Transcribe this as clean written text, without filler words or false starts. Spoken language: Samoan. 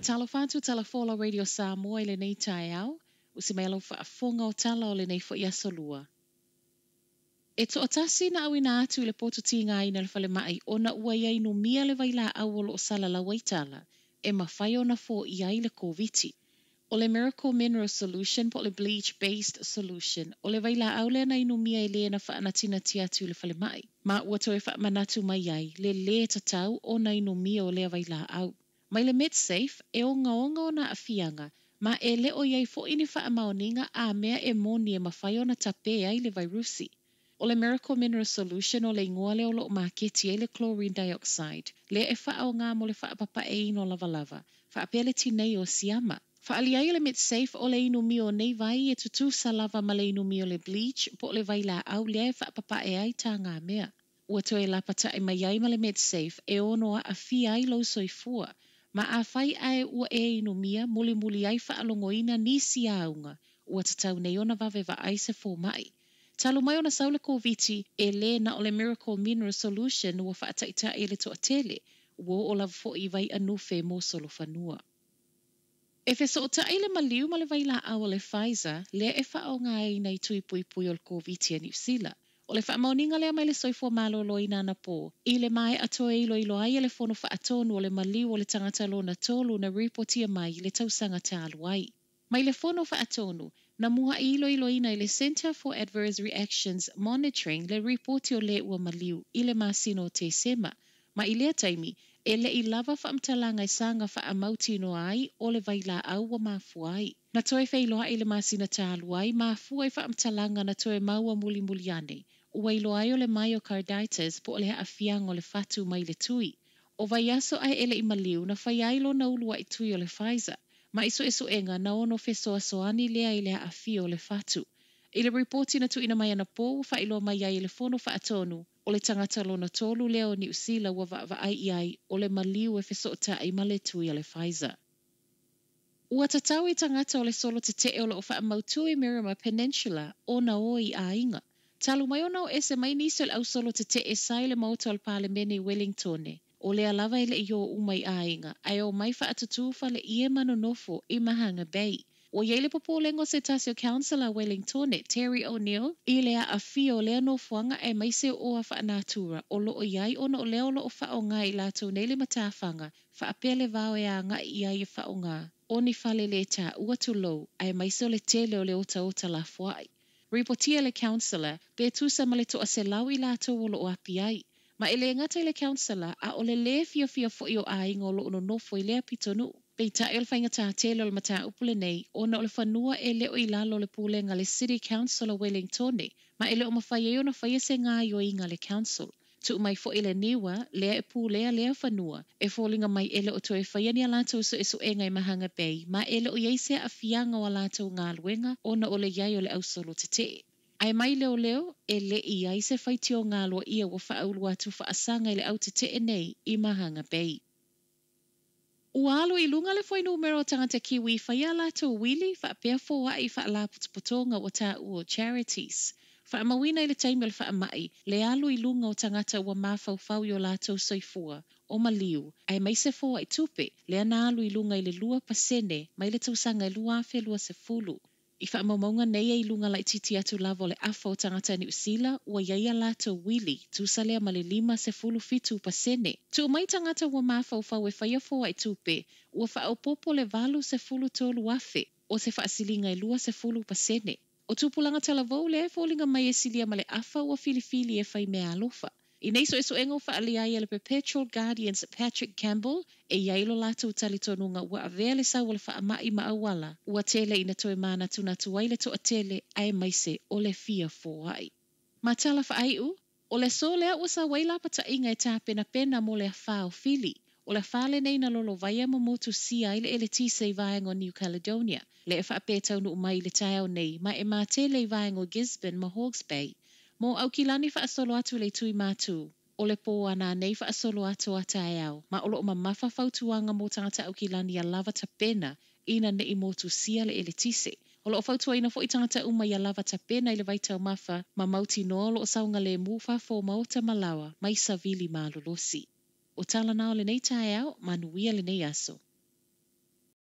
Faatalofa atu Tala Folau Radio Samoa i lenei taeao, usi mai lau faafofoga o tala o lenei foi aso lua. E toatasi na auina atu i le poto tigaina o le falemai ona ua ia inumia le vailaau o loo salalau ai tala e mafai ona foia ai le Koviti. O le Miracle Mineral Solution po o le bleach based solution o le vailaau lea na inumia e le na faanatinati atu i le falemai. Ma ua toe faamanatu mai ai le lē tatau ona inumia o lea vailaau. Mai le MedSafe e ogaoga ona aafiaga ma e le o i ai foi ni faamaoniga a mea e moni e mafai ona tapē ai le vairusi. O le Miracle Mineral Solution o le igoa lea o loo maketi ai le chlorine dioxide, lea e faaoga mo le faapapaeina o lavalava, faapea le tinei o siama. Faaalia ai e le MedSafe o le inumia o nei vai e tutusa lava ma le inumia o le bleach po o le vailaau lea e faapapae ai tagamea. Ua toe lapata'i mai ai ma le MedSafe e ono aafia ai lou soifua. Ma afai ae ua e inumia, mulimuli ai faalogoina nisi auga, ua tatau nei ona vave vaai se foma'i. Talu mai ona sau le Koviti, e lē na o le Miracle Mineral Solution ua faataita'i e le toatele, ua oo lava foi i vaianufe mo solofanua. E fesootai le maliu ma le vailaau o le Pfizer, lea e faaaogaina i tui puipui o le Koviti a Niu Sila. O le faamaoniga lea mai le Soifua Maloloina anapo, i le maea toe iloilo ai e le Fono Faatonu o le maliu o le tagata lona tolu na ripotia mai i le tausaga talu ai. Mai le Fono Faatonu, na muai iloiloina i le Centre for Adverse Reactions Monitoring le ripoti o le ua maliu i le masina o Tesema. Ma i lea taimi, e le'i lava faamatalaga e saga faamautinoa ai o le vailaau ua mafua ai. Na toe feiloai i le masina talu ai, mafua i faamatalaga na toe maua mulimuli ane. Ua iloa ai o le myocarditis po o le aafiaga o le fatu mai le tui. O vaiaso ae e le'i maliu na faia ai lona uluai tui o le Pfizer. Ma i suesuega na ono fesoasoani lea i le aafia o le fatu. I le ripoti na tuuina mai anapo ua faailoa mai ai e le Fono Faatonu o le tagata lona tolu lea o Niu Sila ua vaavaai i ai o le maliu e fesootai ma le tui a le Pfizer. Ua tatau i tagata o le solo tetee o loo faamautu i Miramar Peninsula ona o i aiga. Talu mai ona o ese mai nisi o le ausolo tetee sa i le maota o le Palemene i Wellingtone. O lea lava e le'i o uma i aiga, ae omai faatutū fale ie ma nonofo i Mahanga Bay. Ua i ai le popolega o se tasi o Councillor Wellingtone, Terry O'Neill, i le aafia o lea nofoaga aemaise o oa faanatura o loo i ai ona o lea o loo faaaoga e i latou nei le matafaga faapea le vao e agai i ai e faaaoga o ni fale lē taua tulou aemaise o le tele o le otaota lafoai. Ripotia le Councillor pe tusa ma le 100 i latou o loo api ai. Ma e lē gata i le Councillor a o le lē fiafia foi o aiga o loo nonofo i lea pitonuu. Peitai o le faigata tele o le mataupu lenei ona o le fanua e le o i lalo o le pulega a le City Council o Wellingtone ma e le o mafai ai ona faia se gaoioiga a le Council. Tuu mai foi le NIWA lea e pulea lea fanua e foliga mai e le o toe faia ni a latou suesuega i Mahanga Bay ma e le o i ai se aafiaga o a latou galuega ona o le i ai o le ausolo tetee. Ae mai leoleo e le i ai se faitioga aloaia ua faaulu atu faasaga i le autetee nei i Mahanga Bay. Ua alu i luga le fuainumera o tagata Kiwi i faia a latou uili faapea foai i faalapotopotoga ua taua o charities. Faamauina i le taimi o le faamai, le alu i luga o tagata ua mafaufau i o latou soifua, o maliu, aemaise foai tupe, lea na alu i luga i le 2% mai le tausaga e 2020. I faamaumauga nei e i luga laitiiti atu lava o le afa o tagata Niu Sila ua i ai a latou uili, tusa lea ma le 57%. Tuu mai tagata ua mafaufau e faia foai tupe, ua faaopoopo le 83,000, o se faasiliga e 20%. O tupulaga talavou lea e foliga mai e silia ma le afa ua filifili e fai meaalofa. I nei suesuega ua faaalia ai e le Perpetual Guardians Patrick Campbell e i ai lo latou talitonuga ua avea le sau o le faamai ma auala ua tele ina toe manatunatu ai le toatele aemaise o le fia foai. Ma tala faaiu, o le aso lea ua sau ai lapataiga e tapenapena mo le afā o Fili. O le afā lenei na lolovaia ma motusia ai le eletise i vaega o New Caledonia, lea e faapea e taunuu mai i le taeao nei ma e matele i vaega o Gisborne ma Hawke's Bay. Mo Aukilani faasolo atu i le itu i Matu, o le pō a nanei faasolo atu a taeao, ma o loo mamafa fautuaga mo tagata Aukilani ia lava tapena ina nei motusia le eletise. O loo fautuaina foi tagata uma ia lava tapena i le vaitaumafa ma mautinoa o loo saogalemu fafo o maota ma laoa mai savili malolosi. O tala na o lenei taeao, manuia lenei aso.